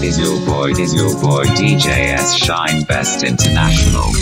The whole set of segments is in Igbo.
Is your boy DJ S Shine Best International.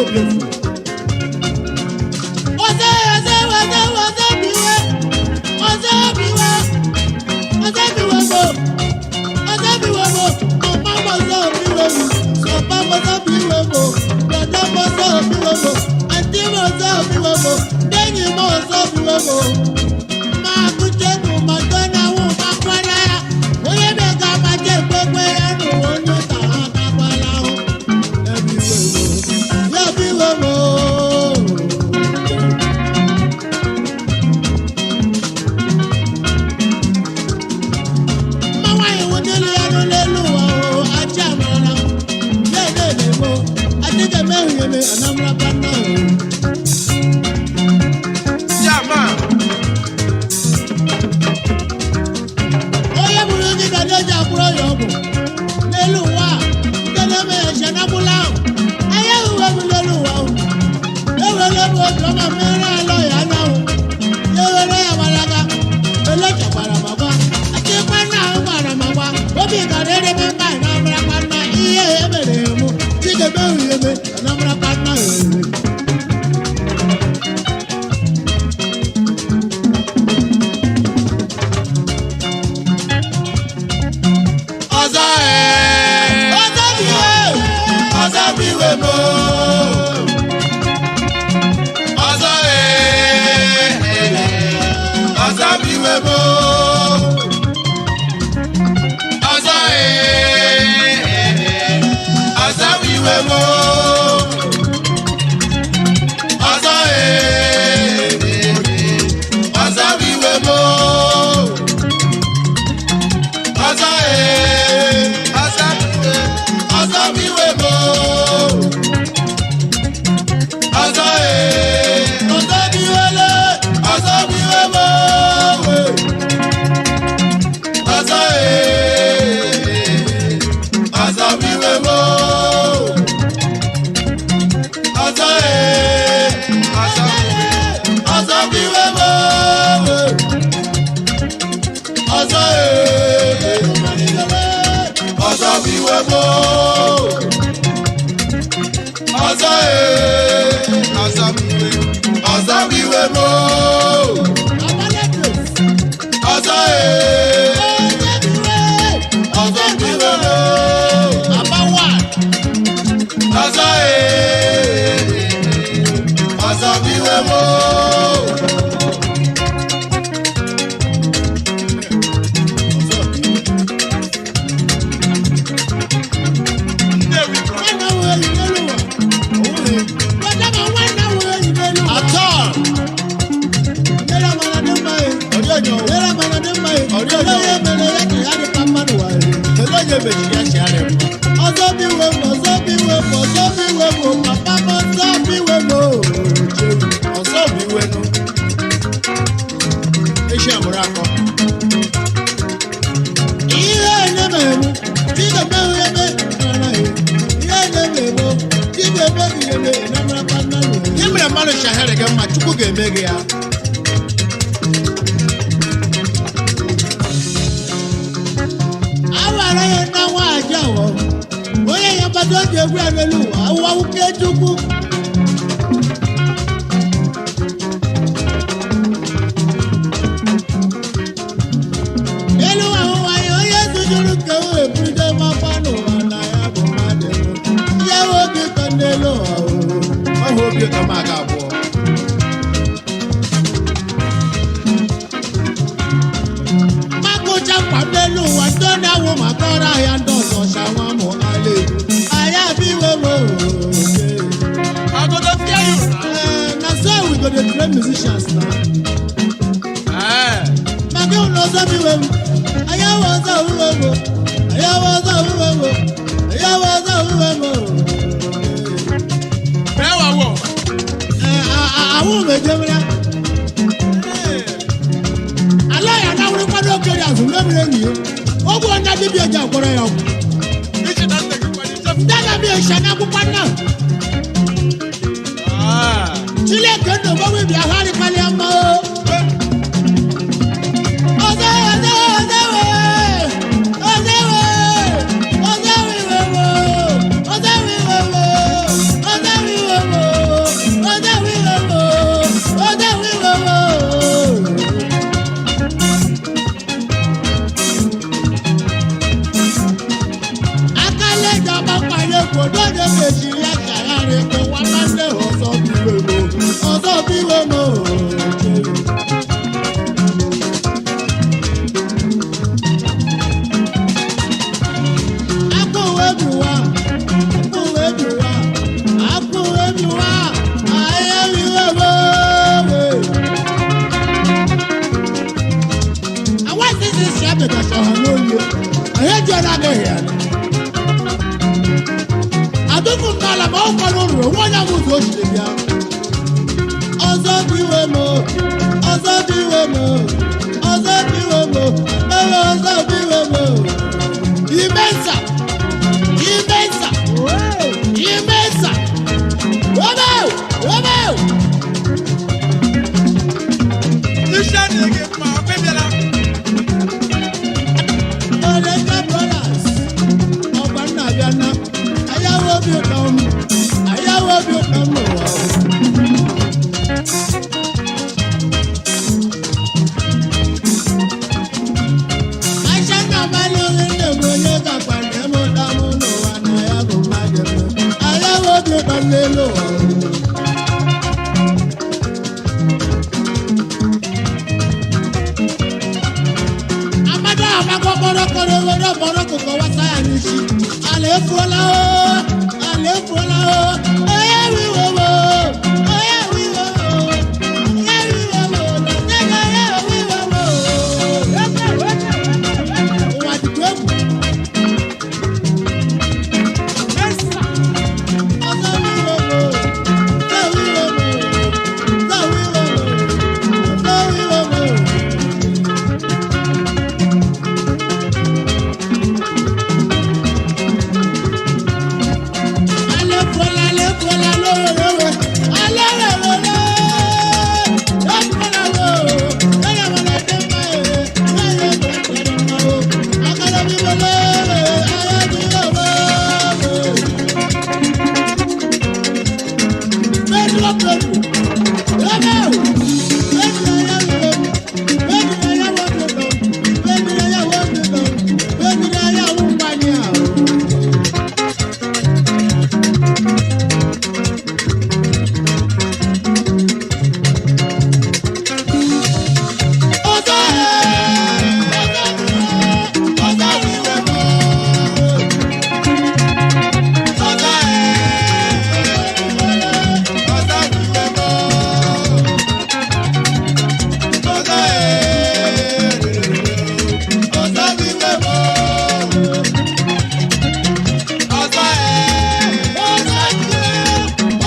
Obi efu. Ọzọ ọzọ ọzọ ọzọ biwe. Ọzọ biwe. Ọzọ biwe mo. Ọzọ biwe mo. Mama ọzọ biwe mo. Papa ọzọ biwe mo. Dada ọzọ biwe mo. Aunty ọzọ biwe mo. Enyi m ọzọ biwe mo. Ma kụche nụ ma tọ na wụ ma kwara ya. Onye mega ma je kwekwe ya nụ onye ụta ha takwala ahụ. Ya biwe mo. Ya biwe mo. Mma nwaanyị wụdịrị ya n'elu ụwa o, achị amara. Ya ede mo, adịghị eme ehihie anamra kwana o. Jama. Onye bụrụ gị ka na-eji akwụrụ ya ọgwụ n'elu ụwa a, nke na-eme ya nche na mgbụla ahụ. Anya uwe bụ n'elu ụwa ahụ. Ewere m obi ọma mere alọ ya anyanwụ. Ya ewere ya gbalaga. Elecha gbara m agba. Achịkwa nna ahụ gbara m agba. Obi gara edebe mba na amara nna ihe emere mụ. Chidebe uhie na amara nna ewe. Ọzọ ee. Ọzọ bi iwe. Ọzọ bụ iwe mo. Ọzọ ee. Ọzọ bụ iwe mo. Ọzọ ee. Ọzọ bụ iwe mo. Ọzọ ee. Ọzọ bụ iwe mo. Ọzọ ee. Ọzọ bụ iwe. Ọzọ bụ iwe mo. Ọzọ ee. Ọzọ bi iwele. Ọzọ bụ iwe mo. Ọzọ ee. Ọzọ bụ iwe mo. Ọzọ ee. Ọzọ ọzọ bụ iwe mo. Ọzọ ee. Ọzọ bụ iwe mo. Ọzọ ee. Ọzọ bụ iwe. Ọzọ bụ iwe mo. Ọzọ ee. Ọzọ bụ iwe mo. Ọzọ ee. Ọzọ bụ iwe mo. Atọ. Kedu onye mechiri ya chigharị mma? Ọzọ bi iwe mo, ọzọ bi iwe mo, ọzọ bi iwe mo, papa m ọzọ bi iwe mo. Ọzọ bụ iwe nụ. Echi amụrụ akọ. Ihe na-eme eme, chi ga-eme eme, mara ya. Ihe na-eme eme, chi ga-eme gị eme, na mara nna ya. Ihe mere mmadụ chagharị gị mma, Chukwu ga-eme gị ya. Awara ya na nwaanyị awọ. Onye ya mmadụ oji egwu ya n'elu ụwa, awụwa nwoke Chukwu. Elu ahụwa ya, onye zujuru nke o eburudo makwa n'ụwa na ya bụ mmadụ. Ya nwe obi ụtọ n'elu ụwa o. Ọ hụ obi ụtọ m aga abụọ. Makụcha nkwa n'elu ụwa ndị ọ na-awụ maka ọrụ ahịa ndị ọzọ shawa mụ ala egwu. Anyị abịa iwe m o. I go dey fear you now. Na so we go dey train musicians na. Eh. Maka ụlọ ọzọ bụ iwe m. Anyị awụ ọzọ iwe m o. Anyị awụ ọzọ iwe m o. Anyị awụ ọzọ iwe m o. Bẹ́ẹ̀ wà wọ̀. Ee, awụ m ejemere. Ala ya na wụrụ kwado okere azụ mebiri enyi ya. Ogwu onye dibịa ji agwọrọ ya ọgwụ. Iche na nne gị kwado iche. Ndị na-abịa ịsha n'akwụkwọ nna. Ah. Chineke nna ogbanwe bịa ha arịkwala ya mma o. Ọzọ ọzọ ọzọ wee! Ọzọ wee! Ọzọ wee wee wee! Ọzọ wee wee wee! Ọzọ wee wee wee! bụ iwe m o, ọzọ bụ iwe m o, ọzọ bụ iwe m o, ewe ọzọ bụ iwe m o. Imensa, imensa, imensa, ome, ome. Isi adịghị mma, ọkwa ịbịala. Oleka Brothers, ọkwa nna abịa na, ayawo obi ụtọ m, ayawo obi ụtọ m n'ụwa. Aisha nna m alụghị nne m onye gakwa nne m ụta m n'ụwa na ya bụ mmadụ m. Ayawo obi ụtọ m n'elu ụwa. Amada amago kpọrọkọrọ ewere ọkpọrọ kụkọ wasa ya n'isi. Ala efuola o, ala efuola o, onye wiwo wo, onye wiwo wo, onye wiwo wo, nene onye wiwo wo. Ụwa dịkwa egwu. Ọzọ wiwo wo, ọzọ wiwo wo, ọzọ wiwo wo, ọzọ wiwo wo. Thank you. Ọzọ ee, ọzọ bụ iwe m oo. Ọzọ ee, ọzọ bụ iwe m oo. Ọzọ ee, ọzọ bụ iwe m oo. Ọzọ ee, ọzọ bụ iwe,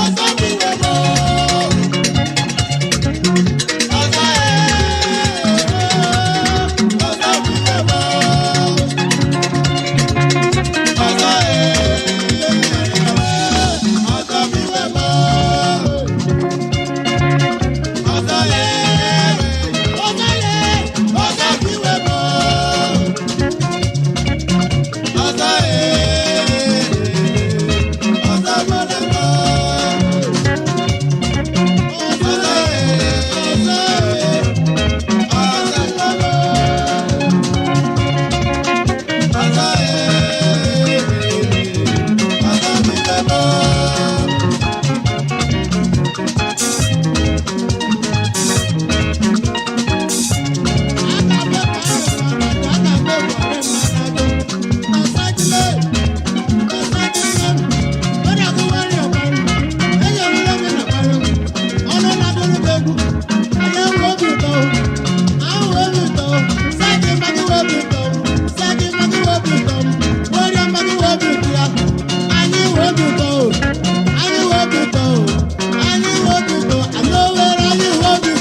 ọzọ bụ iwe m oo. Ọzọ ee, ọzọ bụ iwe m oo. Ọzọ ee, ọzọ bụ iwe m oo. Ọzọ ee, ọzọ ee, ọzọ bụ iwe m oo. Ọzọ ee, ọzọ bụ iwe m oo.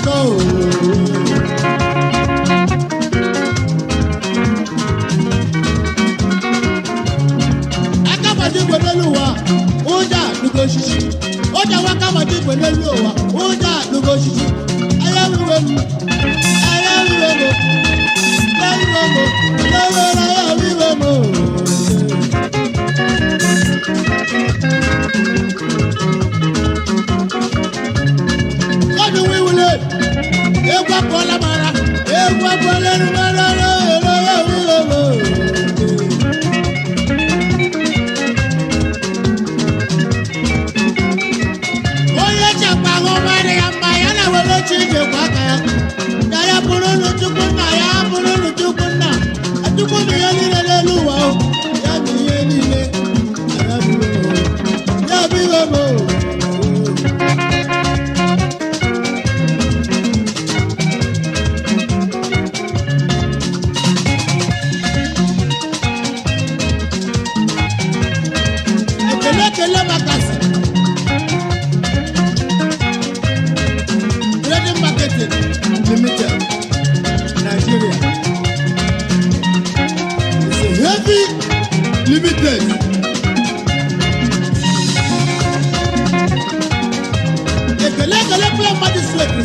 Oh. Akamadi igwe n'elu ụwa, ụja adụgo osisi. Ụja nwa akamadi igwe n'elu ụwa, ụja adụgo osisi. Anya wiwe m, anya wiwe m, anya wiwe m, anya wiwe m. Kọ́dù wíwúlé, egwu apụọla m ara, egwu apụọla erumara ara, ere wiwe m. Onye chekwa ahụ mmadụ ya mma ya na were chi jekwa aka ya na ya bụrụ unu chukwu nna ya bụrụ unu chukwu nna chukwu bụ ihe niile n'elu ụwa o. Ya bụ ihe niile ya bụ ihe o. Ya bụ ihe m o. Ekele ekele makasị.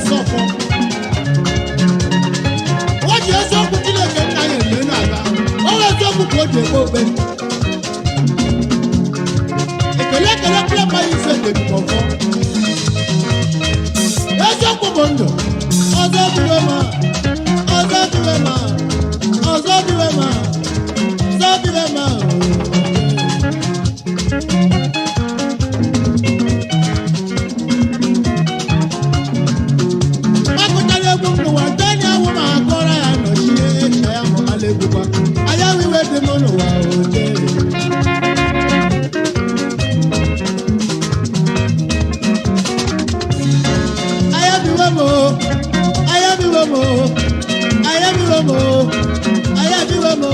Sọfọ. O ji eziokwu Chineke nna ya eme na-aga. O wee eziokwu ka o ji ekpe okpe. Ekele ekele kwere mmadụ ise ndebikọfọ. Eziokwu bụ ndụ. Ọzọ dịwe ma. Ọzọ dịwe ma. Ọzọ dịwe ma. Ọzọ dịwe ma. Akụtara egwu m n'ụwa nke enyi awụ ma akọrọ ya nọchie eche ya ma ala egwukwa. Anya iwe dị m n'ụwa oje. Aya biwe m o, aya biwe m o, aya biwe m o, aya biwe m o.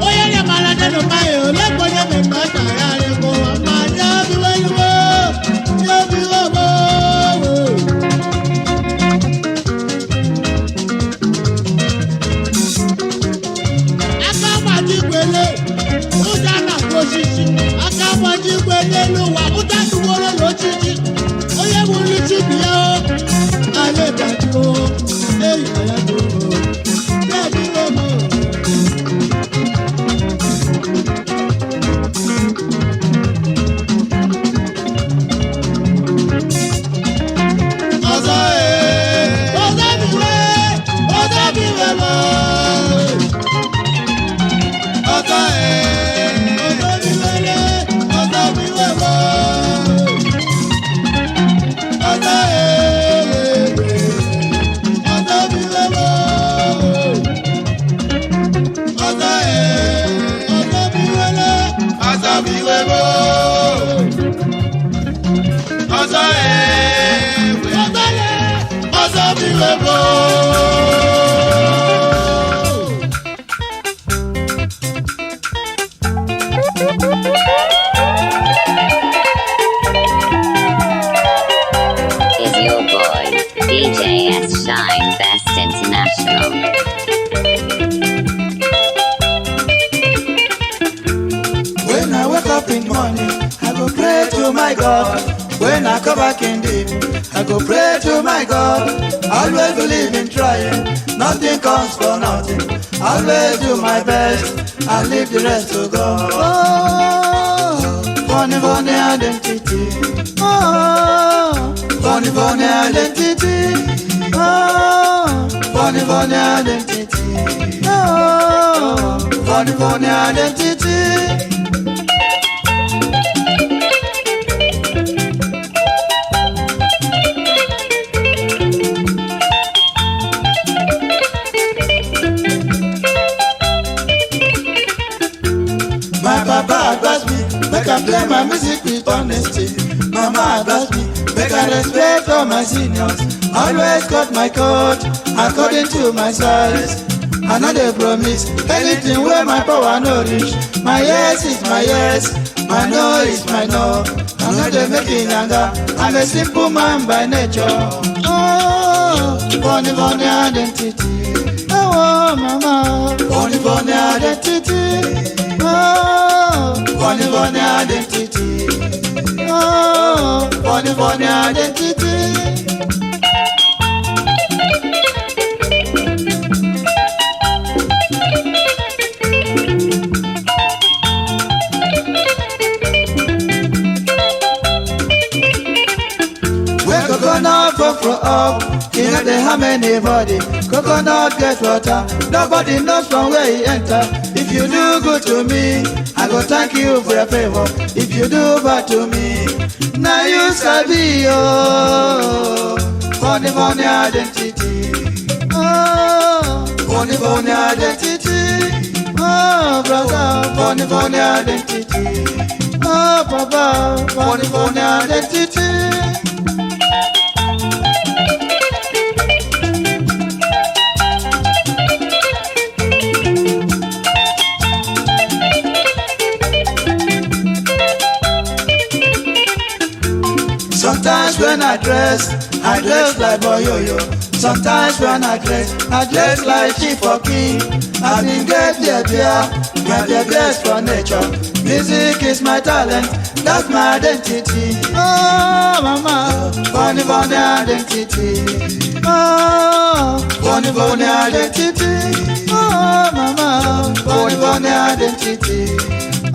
Onye nyamara nínú báyìí olóògbé mi máa ṣàyàrí kó wá máa yá bí wẹ́lúwọ́ yá bí wọ́wọ́. Aka gbaji gbele, ụja na-akụ osisi. Aka gbaji gbele n'ụwa, ụja tụworo n'osisi. Onye gburu chi bi ya o, ala ịbaji o, eyi ya dị o, ya dị o. Ọzọ ee. Ọzọ biwe, ọzọ biwe mọ. Ọzọ ee. Ọzọ biwe le, ọzọ biwe mọ. Ọzọ ee. Ọzọ biwe mọ. Ọzọ ee. Ọzọ biwe le, Ọzọ biwe mo. Ọzọ ee. ọzọ le. Ọzọ biwe mo. Is your boy, DJ S Shine Best International. When I wake up in the morning, I go pray to my God. When I come back in the evening, I go pray to my God. Always believe in trying, nothing comes for nothing. Always do my best, I leave the rest to God. Oh, funny, funny identity. Oh, funny, funny identity. Oh, funny, funny identity. Oh, funny, funny identity. My papa advise me, make I play my music with honesty. Mama advise me, make I respect all my seniors. Always cut my coat according to my size. I no dey promise anything wey my power no reach. My yes is my yes, my no is my no. I no dey make yanga, I'm a simple man by nature. Oh, funny funny identity. Oh, mama, funny funny identity. Oh, funny funny identity. Oh, funny funny identity. When coconut fall from up, he no dey harm anybody. Coconut get water, nobody knows from where he enter. If you do good to me, I go thank you for your favor. If you do bad to me, now you sabi oh. Funny funny identity, oh. Funny funny identity, oh brother. Funny funny identity, oh papa. Funny funny identity. Sometimes when I dress like boyoyo. Sometimes when I dress like chief or king. I been get there, there. My best for nature. Music is my talent, that's my identity. Oh, mama, funny, funny identity. Oh, funny, funny identity. Oh, mama, funny, funny identity.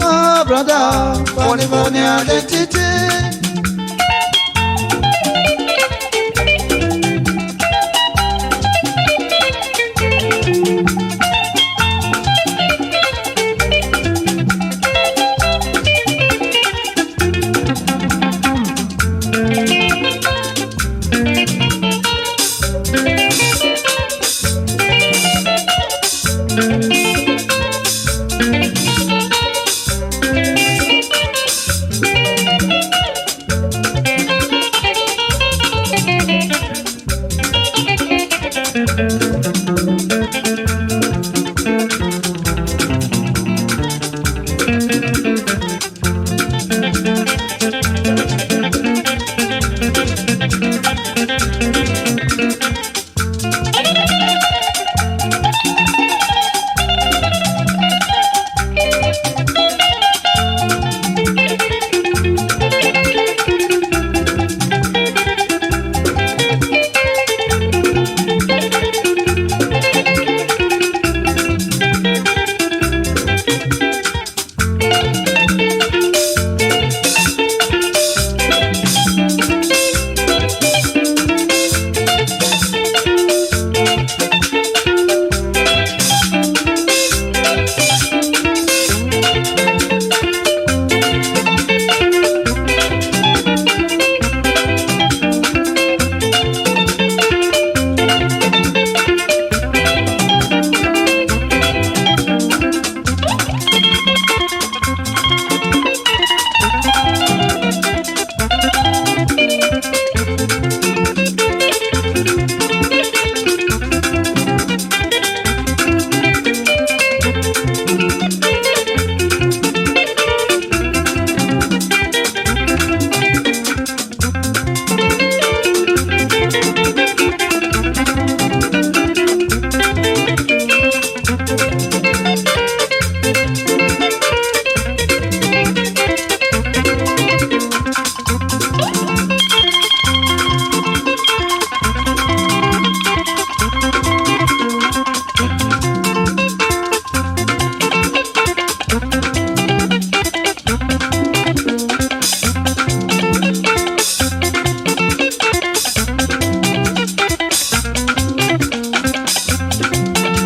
Oh, brother, funny, funny identity.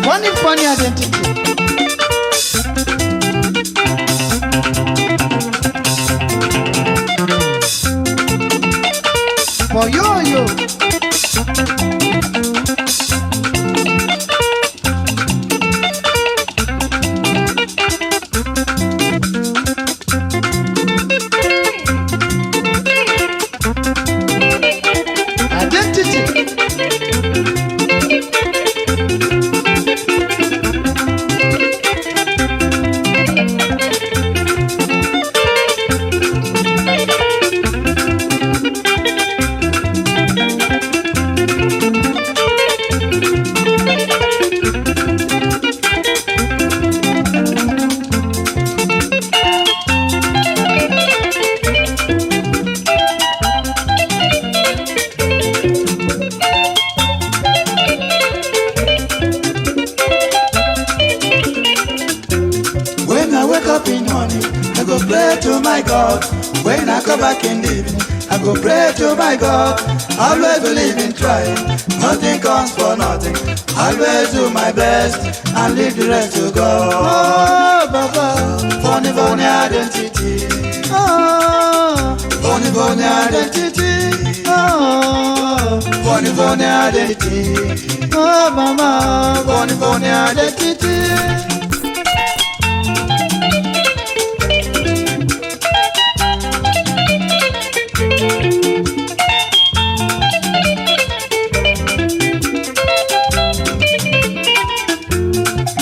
Funny, funny identity. For you, you. Identity. When I wake up in morning, I go pray to my God. When I come back in the evening, I go pray to my God. Always believe in trying, nothing comes for nothing. Always do my best and leave the rest to God. Oh, Baba, funny, funny identity. Oh, funny, funny identity. Oh, funny, funny identity. Oh, Mama, funny, funny identity.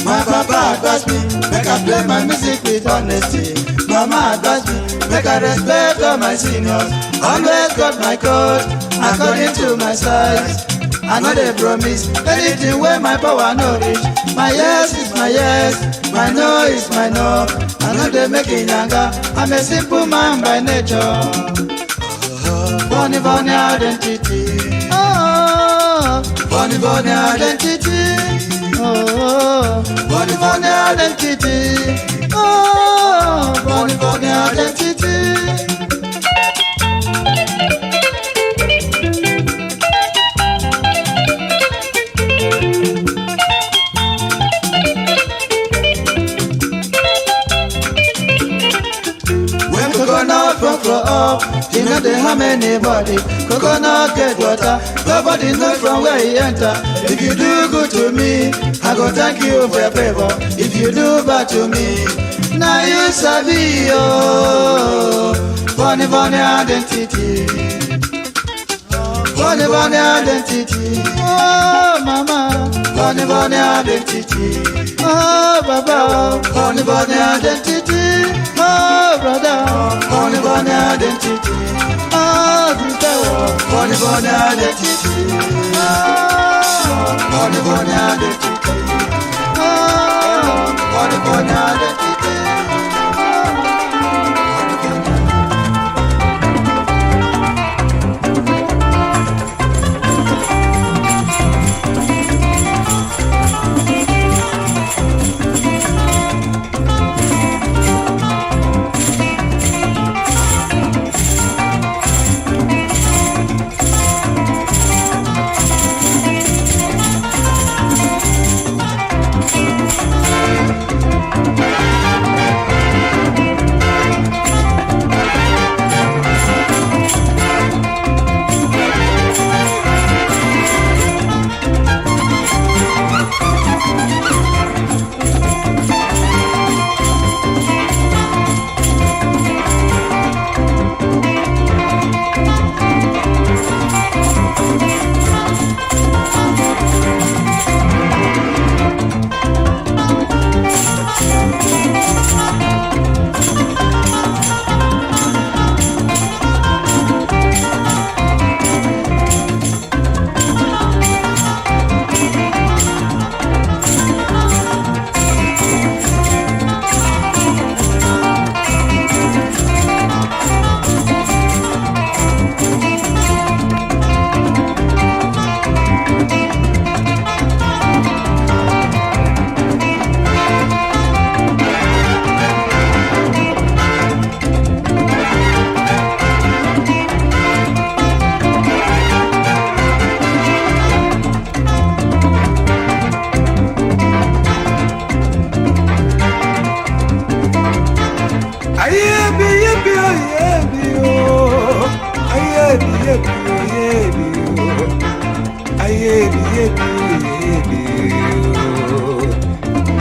My papa advise me, make I play my music with honesty. Mama advise me, make I respect all my seniors. Always got my code, according to my size. I no dey promise anything wey my power no reach. My yes is my yes, my no is my no. I no dey make yanga. I'm a simple man by nature. Funny, funny identity. Oh, funny, funny identity. Oh, funny, funny identity. Oh, funny, funny identity. When coconut from flow up, he no dey harm anybody. Coconut get water, nobody knows from where he enter. If you do good to me, I go thank you for your favor. If you do bad to me, now you sabi oh. Funny, funny identity. Funny, funny identity. Oh, mama. Funny, funny identity. Oh, baba. Funny, funny identity. Oh, brother. Funny, funny identity. Oh, sister. Funny, funny identity. Oh, funny, funny identity. Oh, funny, funny identity.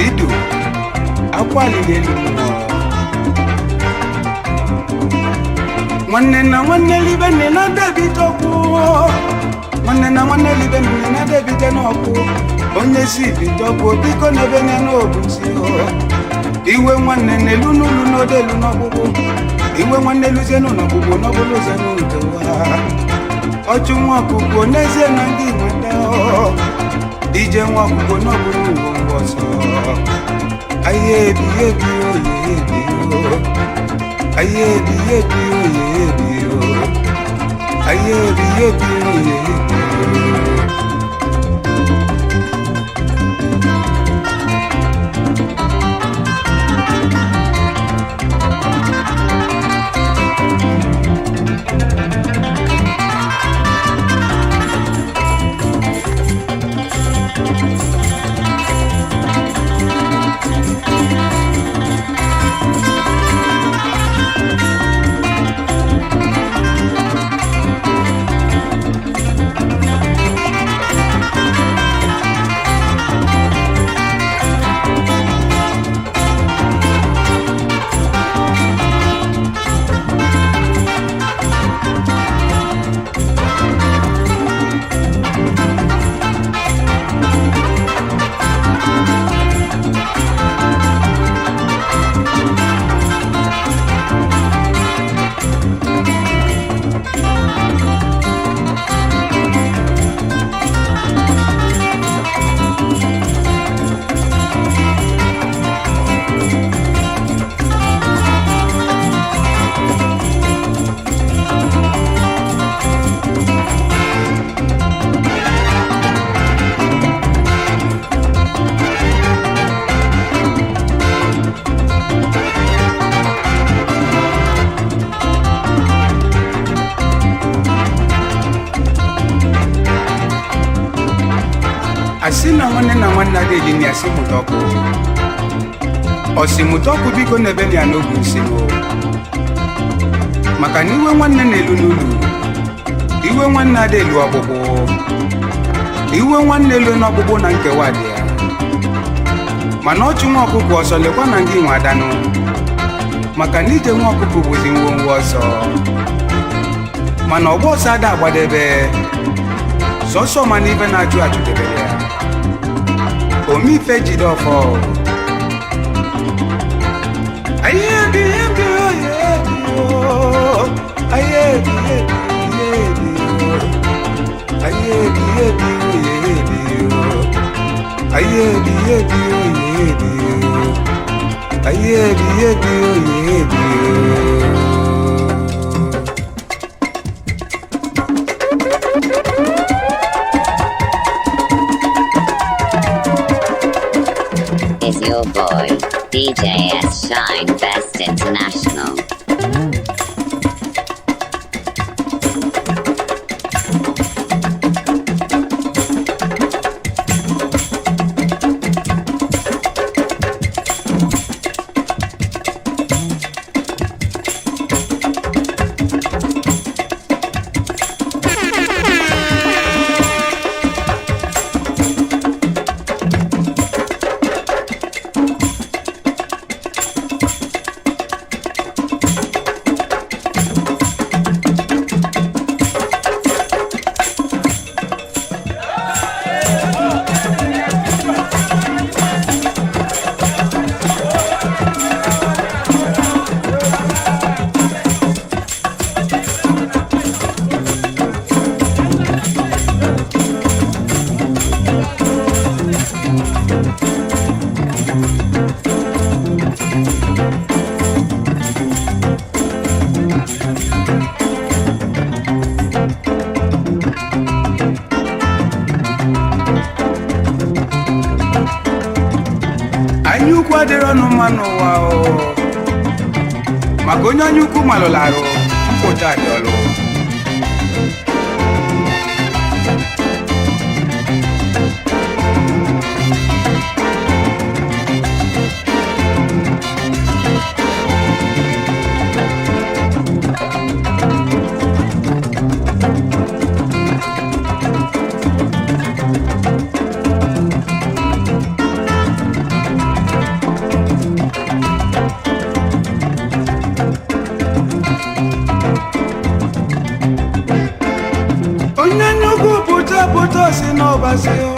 Idu akwaliri elu mmụọ nwanne na nwanne libe nne na debite okwu nwanne na nwanne libe nne na debite n'ọkụ onye si bite ọkụ biko n'ebe nye n'obusi iwe nwanne n'elu n'ulu n'odelu n'ọkpụkpụ iwe nwanne luzienu n'ọkpụkpụ n'ọbụlụzienu nkewa ọchụ nwa ọkụkọ n'ezie na ndị nweta ije nwa ọkụkọ n'ọbụrụ ngwongwo ọsọ ahịa ebi ebi oye ebi o ahịa ebi ebi oye ebi o ahịa ebi ebi oye ebi o. Asị na nwanne na nwanne adịghị eli nri, asị mụta ọkụ. Ọsị mụta ọkụ, biko, na ebe ya n'ogu nsị maka na iwe nwanne na-elu n'ụlọ, iwe nwanne ada elu ọkpụkpụ, iwe nwanne elu n'ọkpụkpụ na nkewa dị ya. Mana ọchụ nwa ọkụkọ ọsọ, lekwa na ngị nwe adanụ, maka na ije nwa ọkụkọ bụzi ngwongwo ọsọ. Mana ọgba ọsọ ada agbadebe sọsọ, mana ife na-achụ achụdebere ya. Omeife jide ọfọ. Aye bi bi oye bi o. Aye bi bi ye bi o. Aye bi bi oye bi o. Aye bi bi oye bi o. Aye bi bi oye bi o. Is your boy, DJ S Shine Best International. Anya ukwu adịrọ ọnụ mma n'ụwa o, maka onye anya ukwu malụrụ arụ mpụta dị ọlụ. Onye anya ukwu pụta pụta si n'ọbasi o.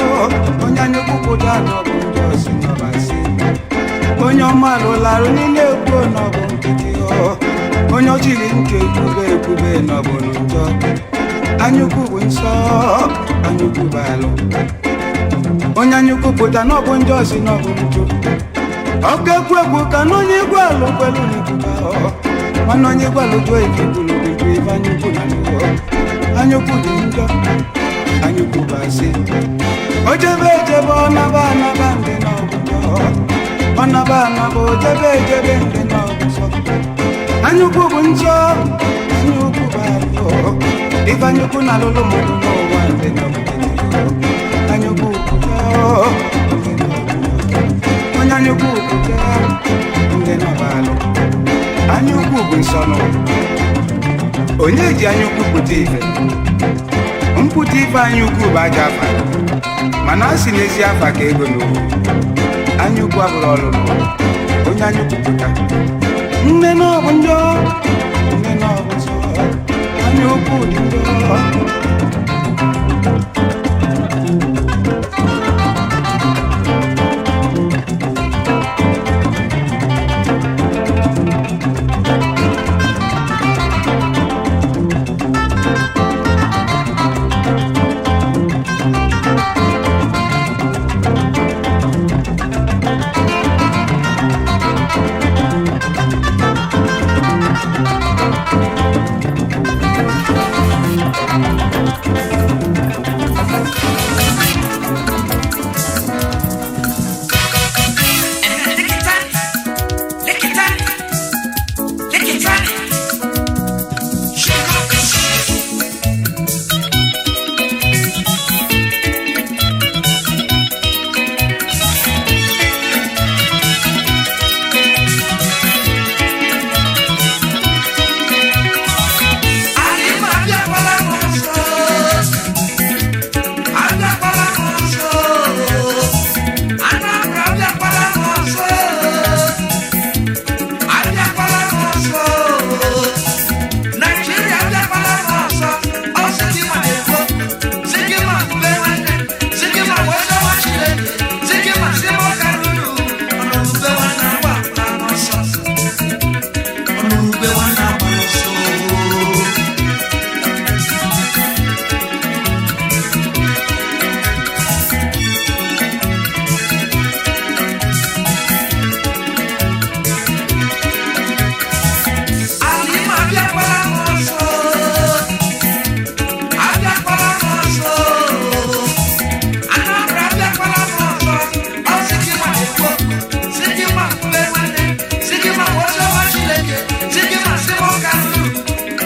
Onye anya ukwu pụta n'ọbụ njọ si n'ọbasi. Onye ọma lụlarụ niile ekwuo n'ọbụ nkịtị o. Onye ochiri ntị ekwube ekwube n'ọbụ njọ. Anya ukwu bụ nsọ, anya ukwu bụ alụ. Onye anya ukwu pụta n'ọbụ njọ si n'ọbụ njọ. Ọkụ ekwu ekwu ka na onye igwe alụ kwelu n'ikuku o. Mana onye igwe alụ jụọ ife ikwulu gị jụọ ife anya ukwu na alụ o. Anya ukwu dị njọ, anya ukwu bụ asị. O jebe ejebe, ọ naba anaba, ndị n'ọbụ njọ. Ọ naba anaba, o jebe ejebe, ndị n'ọbụ nsọ. Anya ukwu bụ njọ, anya ukwu bụ alụ. Ife anya ukwu na alụlụ mmadụ n'ụwa, ndị n'ọbụ njọ. Anya ukwu bụ njọ, ndị n'ọbụ njọ. Onye anya ukwu bụ njọ, ndị n'ọbụ alụ. Anya ukwu bụ nsọ nụ. Onye ji anya ukwu pụta ife, mpụta ife anya ukwu bụ aja afa, mana a sị n'ezi afa ka ego n'okwu. Anya ukwu abụrụ ọlụ n'ụwa. Onye anya ukwu pụta, nne na ọ bụ njọ, nne na ọ bụ nsọ. Anya ukwu dị njọ.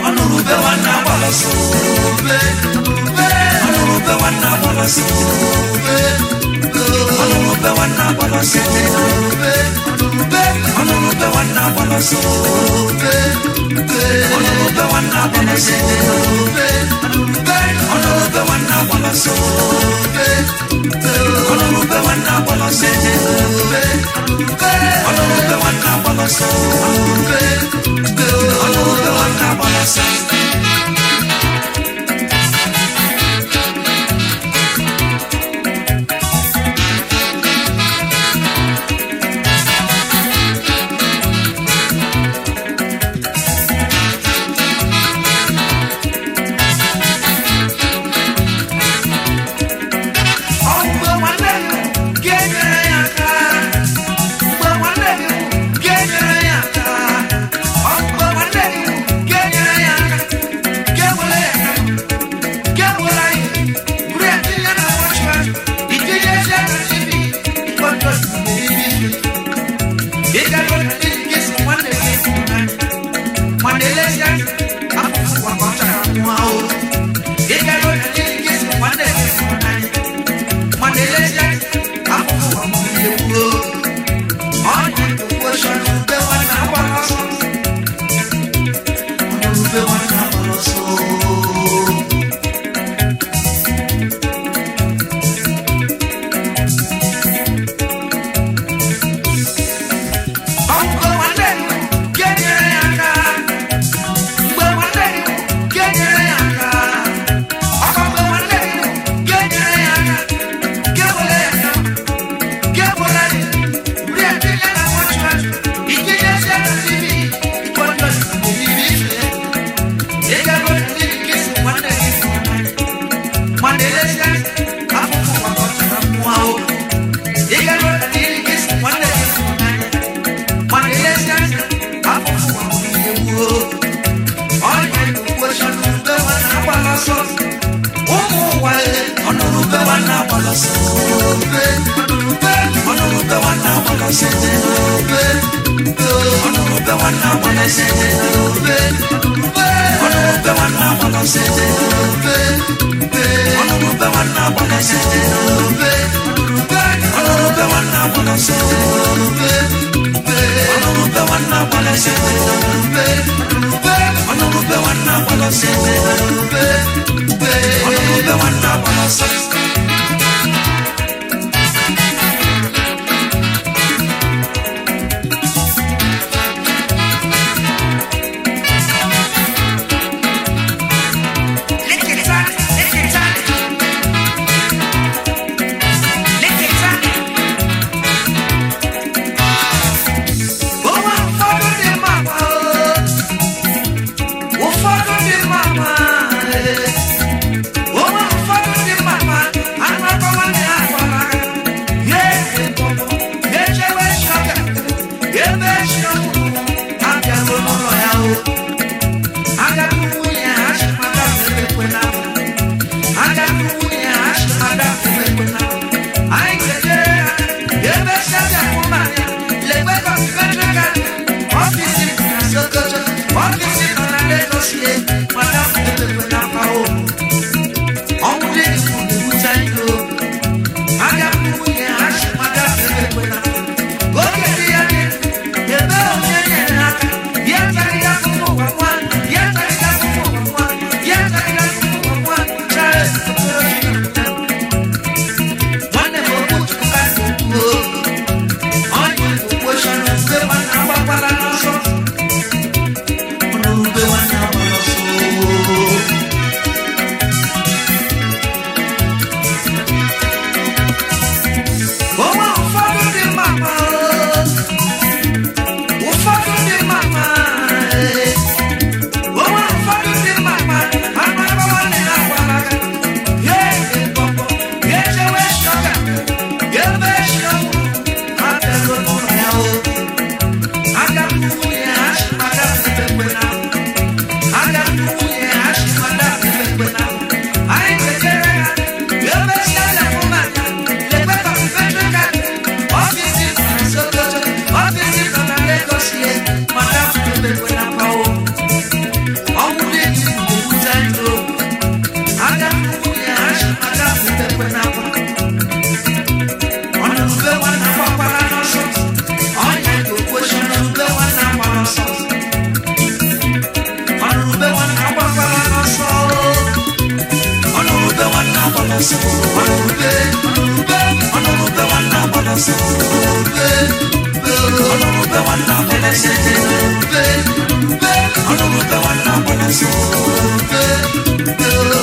Ọnụrụbe nwanne agbala ọsọ. Ọnụrụbe nwanne agbala ọsọ. Ọnụrụbe nwanne agbala ọsọ. Ọnụrụbe nwanne agbala ọsọ. Ọnụrụbe nwanne agbala ọsọ. Ọnụrụbe nwanne agbala ọsọ. Ọnụrụbe nwanne agbala ọsọ. Ọnụrụbe nwanne agbala ọsọ. Ọnụrụbe nwanne agbala ọsọ. Nwanne agbala ọsọ. ọsọ.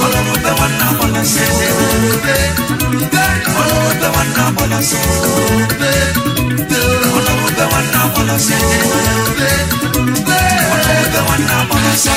Ọlọ́run bẹ́ nwanne agbala ọsọ. Ọlọ́run bẹ́ nwanne agbala ọsọ. Ọlọ́run bẹ́ nwanne agbala ọsọ. Ọlọ́run bẹ́ nwanne agbala ọsọ.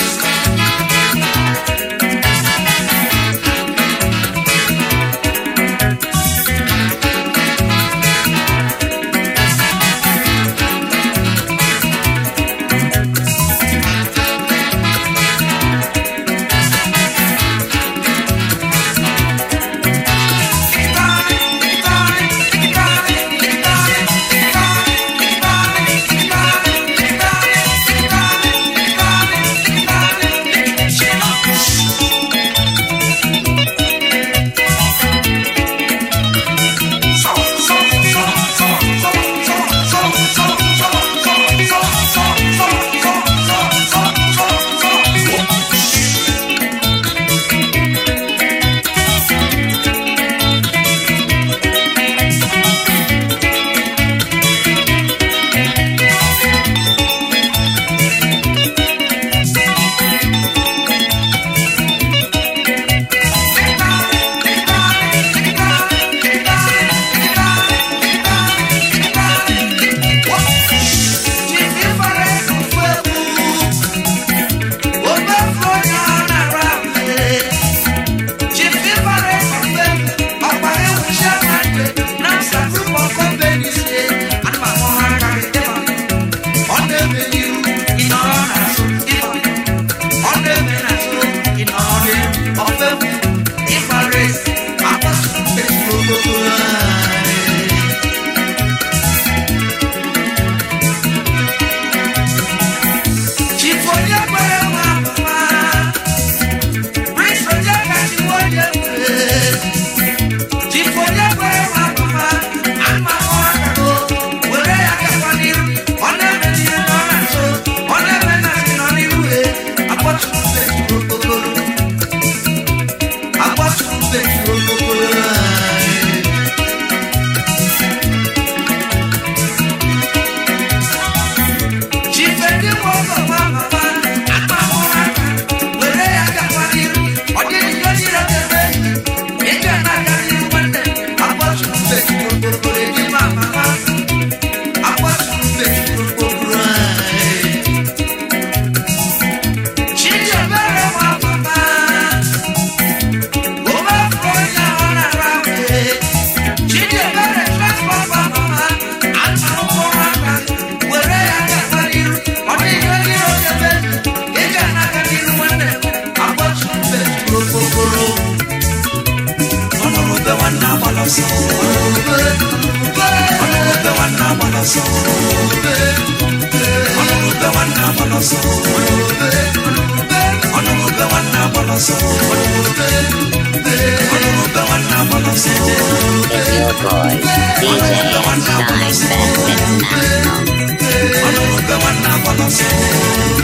It's your boy, DJ S Shine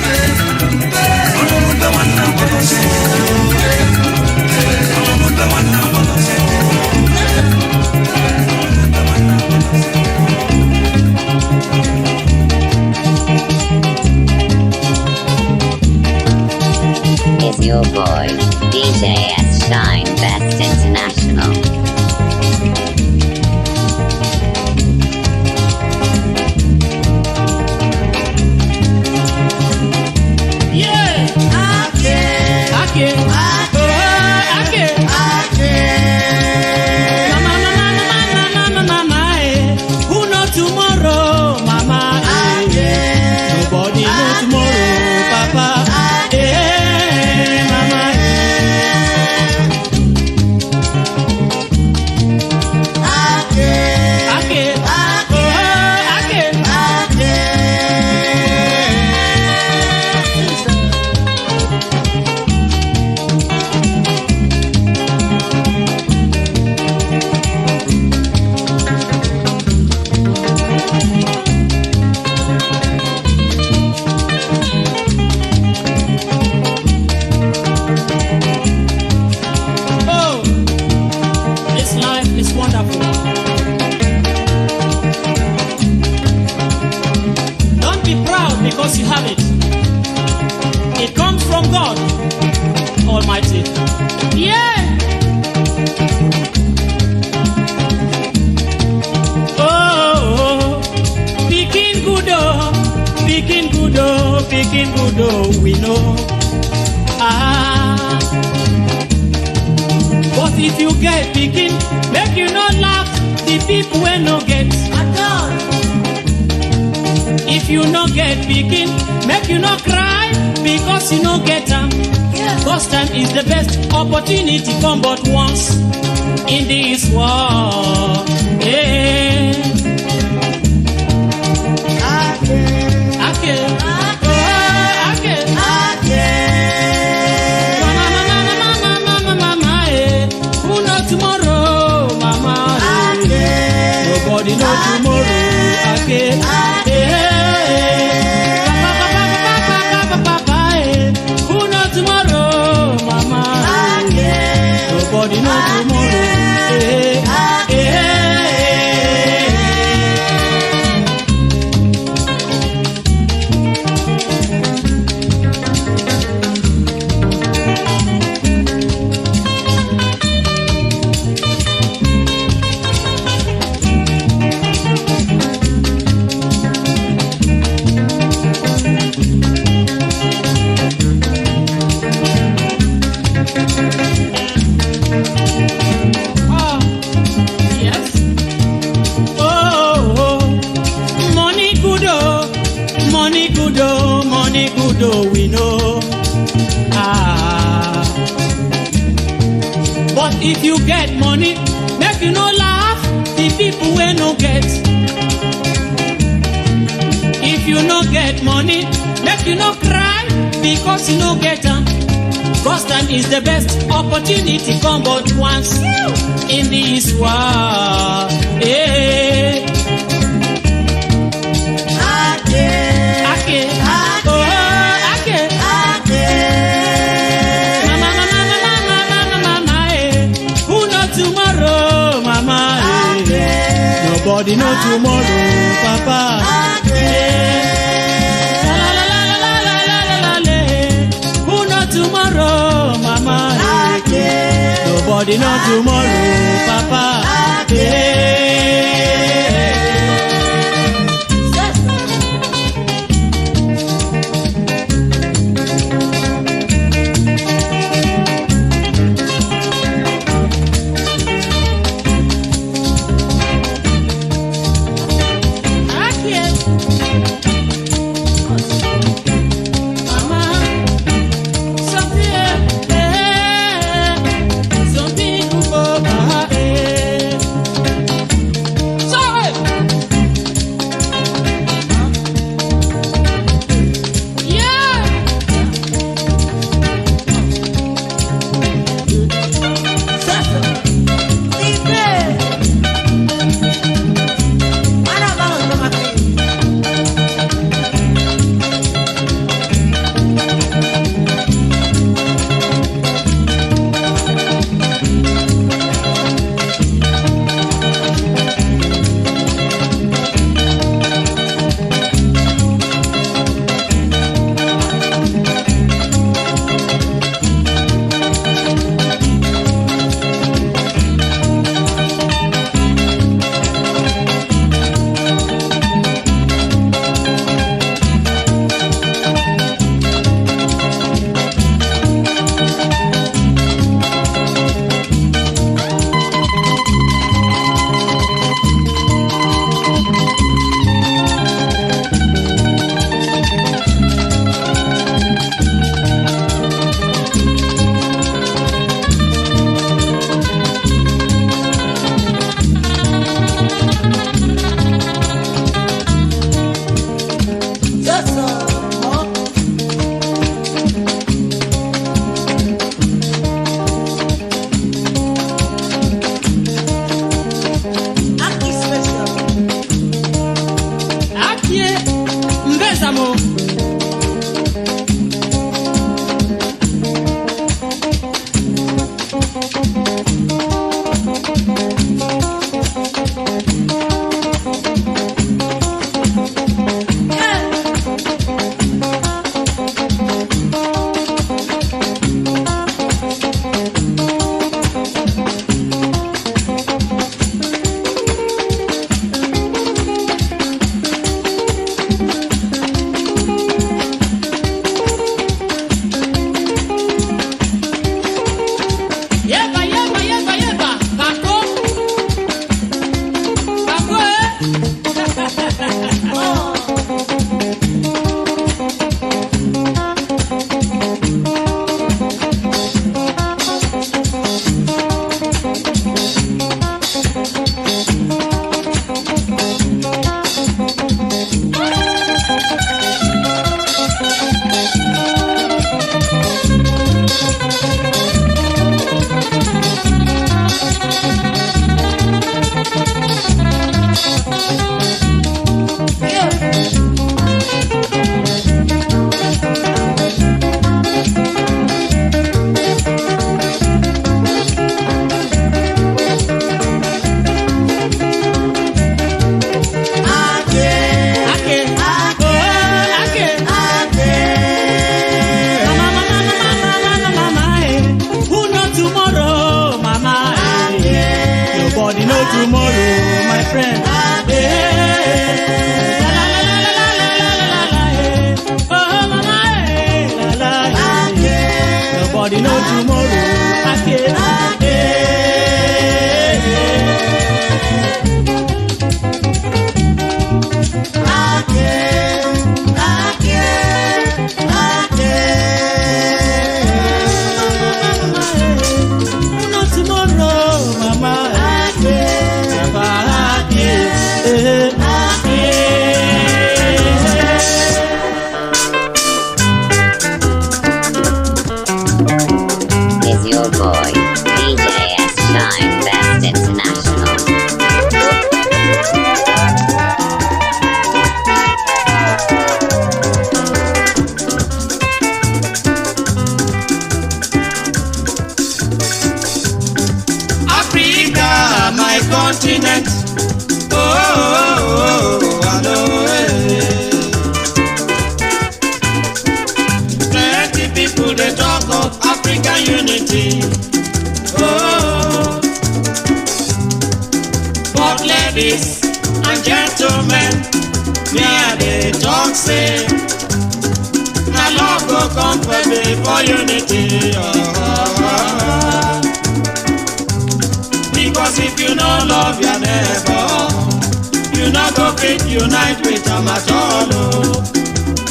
Best International. It's your boy, DJ S Shine Best International. Oh, this life is wonderful. Don't be proud because you have it. It comes from God Almighty. Yeah. Oh, pikin good oh, pikin good oh, pikin good oh, we know. Ah. But if you get pikin, make you not laugh the people wey no get. At all. If you no get pikin, make you no cry because you no get am. First time is the best opportunity come but once in this world. Yeah. Ake. Oh, ake. Mama, mama, mama, mama, mama, eh. Who know tomorrow, mama? Eh. Nobody know tomorrow. Ake. Eh. Papa, papa, papa, papa, papa, eh. Who know tomorrow, mama? Eh. Nobody know tomorrow. Eh. Eh. Oh, yes. Oh, oh, money good oh, money good oh, money good oh, we know. Ah. But if you get money, make you no laugh the people wey no get. If you no get money, make you no cry because you no get am. First time is the best opportunity come but once in this world. Yeah. Ake. Oh, ake. Mama, mama, mama, mama, mama, mama, eh. Who know tomorrow, mama? Eh. Nobody know tomorrow, papa. Eh. La, la, la, la, la, la, la, la, la, la, eh. Who know tomorrow, mama? Eh. Nobody know tomorrow, papa. Eh. Mama, something, eh, eh, something good for my, eh. Nobody know tomorrow. Ake, Who know tomorrow, mama? Papa, eh, eh. Is your boy, DJ S Shine Best International. Africa, my continent. Oh, oh, oh, I know, eh. Plenty people they talk of African unity. Oh, but ladies and gentlemen, me I dey talk say, na love go come first before unity. Oh, oh, oh. Because if you no love your neighbor, you no go fit unite with am at all. Oh.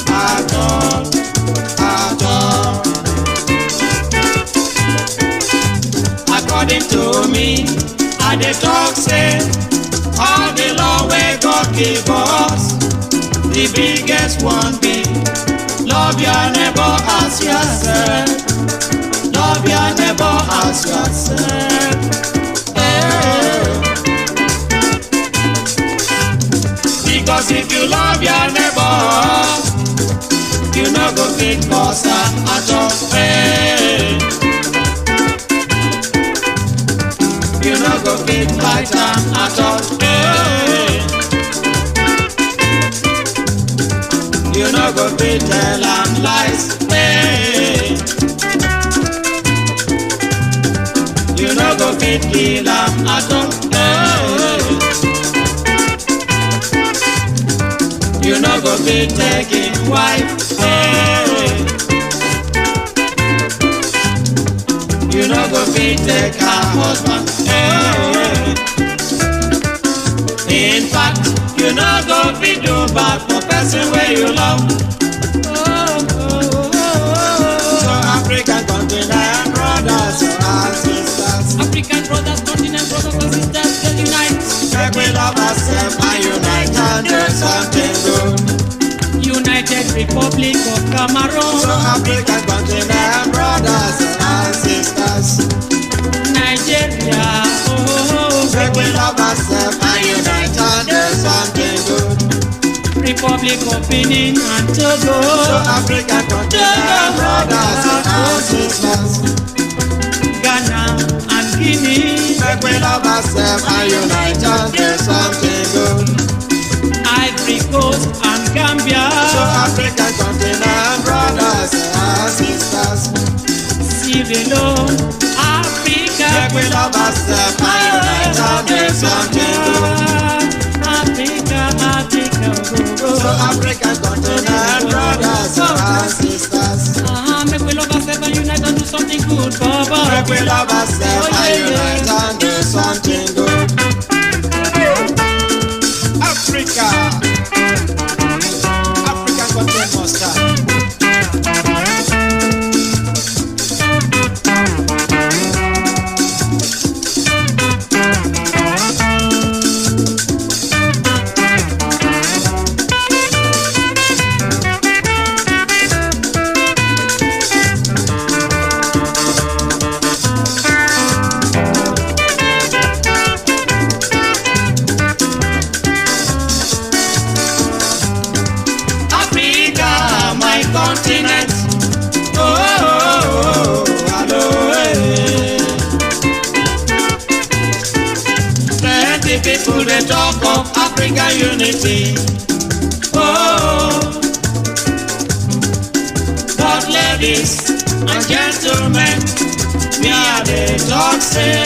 At all, at all. According to me, I dey talk say, all the law wey God give us, the biggest one be, love your neighbor as yourself. Love your neighbor as yourself. Because if you love your neighbor, you no go fit cause am at all. Hey. You no go fit fight am at all. Hey. You no go fit tell am lies. Hey. You no go fit kill am at all. Hey. You no go fit take him wife. Hey. You no go fit take her husband. Hey. In fact, you no go fit do bad for person wey you love. Oh, oh, oh, oh. So African continent brothers and sisters, African brothers, continent brothers and sisters, let's unite. make we love ourselves and unite and do something good. United Republic of Cameroon, So African continent brothers and sisters, Nigeria, oh, oh, oh. make we love ourselves and unite and do something good. Republic of Benin and Togo, So African continent brothers and sisters, Ghana and Guinea, make we love ourselves and unite and do something good. Ivory Coast and Gambia, So African continent brothers and sisters, Sierra Leone, Africa, make we love ourselves and unite and do something good. Africa, Africa, oh, oh. So African continent brothers and sisters. Make we love ourselves and unite and do something good, Baba. Make we love ourselves and unite and do something good. Africa, African continent must stand. Africa, my continent. Oh, oh, oh, hello, eh. Plenty people they talk of African unity. Oh, but ladies and gentlemen, me I dey talk say,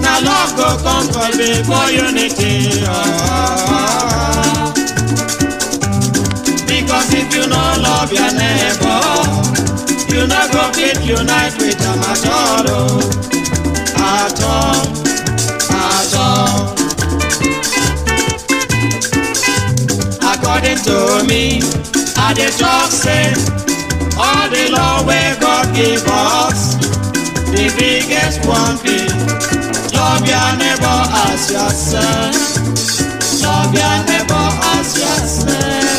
na love go come for before unity. Oh, oh, oh. Because if you no love your neighbor, you no go unite with them at all, oh. At all, at all. According to me, I dey talk say all the law wey God give us, the biggest one be love your neighbor as yourself. Love your neighbor as yourself.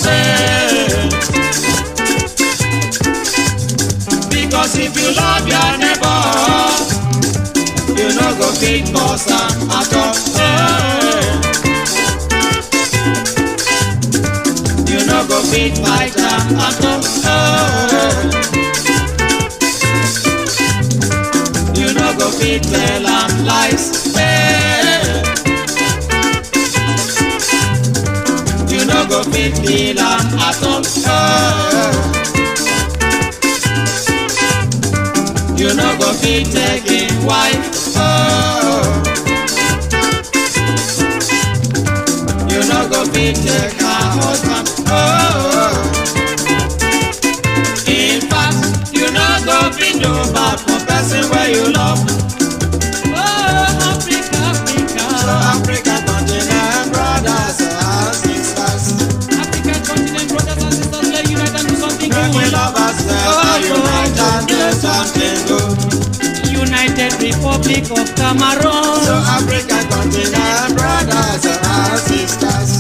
Hey. Because if you love your neighbor, you no go fit curse am at all. Hey. You no go fit fight am at all. Hey. You no go fit tell am lies. Hey. You no go fit kill am at all. Hey. You no go fit take him wife. Oh. You no go fit take her husband. Oh. In fact, you no go fit do bad for person wey you love. Oh, Africa, Africa. So Africa continent, brothers and sisters. African continent, brothers and sisters, let's unite and do something Make we good. love ourselves and unite and do something good. United Republic of Cameroon. So Africa continent, brothers and sisters.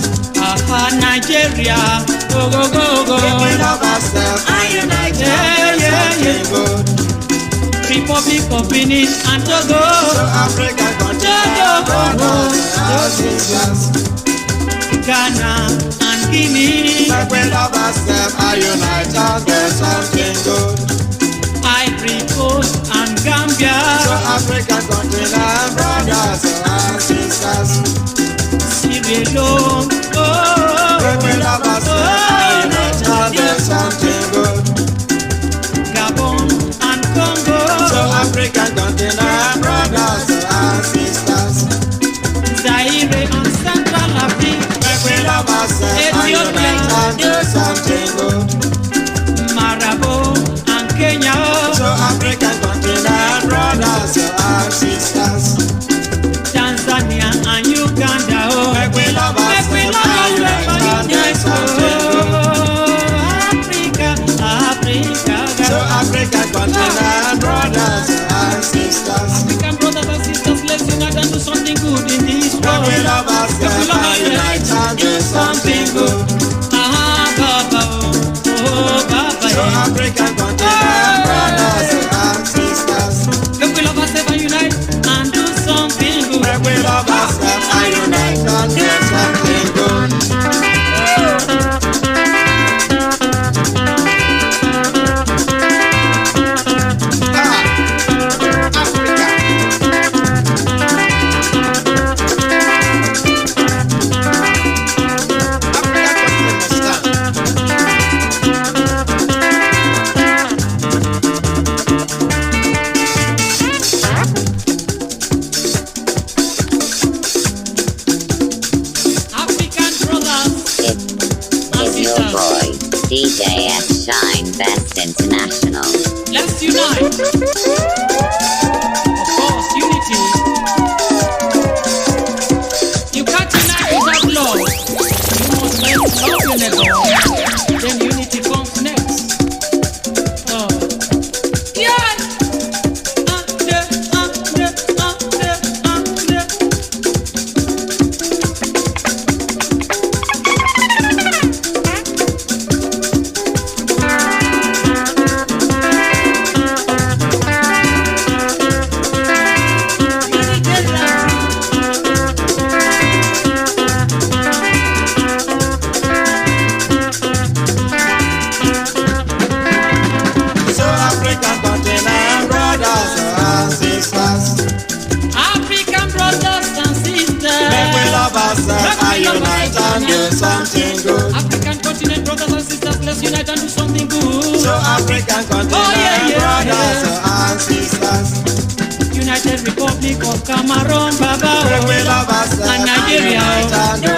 Aha, Nigeria. Go, go, go, go. Make we love ourselves and unite and Yeah, do yeah, something yeah. good. Republic of Benin and Togo. So Africa continent, brothers and sisters. Ghana and Guinea. Make we love ourselves and unite and do something good. Ivory Coast and Gambia. So Africa continent, brothers and sisters. Sierra Leone. Oh, Make we love ourselves and unite and do something good. Gabon and Congo. So Africa continent, brothers and sisters. Zaire and Central Africa. Make we love ourselves and Ethiopia. unite and do something good. Marabo and Kenya. So Africa continent, brothers and sisters. Tanzania and Uganda. Oh. Make we love Make we ourselves love and unite ourselves and do and something good. Oh, Africa, Africa. So Africa continent, brothers and sisters. African brothers and sisters, let's unite and do something good in this Make world. we love ourselves and unite and do something good. Ah, Baba, oh, oh, Baba. So eh. Africa continent, brothers and sisters. Make we love ourselves and unite and do something good. Make we love ourselves and unite and do something good. Ah, Africa. Africa continent must stand. African brothers and Is your sisters, boy, DJ S Shine Best International. let's unite. Of course, unity. You can't unite without love. You must first love your neighbor. Then unity comes next. Oh. Yeah. Ah, yeah, ah, yeah, ah, yeah, ah, yeah. So African continent, brothers and sisters. African brothers and sisters. Make we love ourselves Make we and love unite and do something good. African continent brothers and sisters, let's unite and do something good. So African continent, Oh, yeah, yeah, brothers yeah. and sisters. United Republic of Cameroon, Baba, Make we oh. love ourselves And and Nigeria, unite and do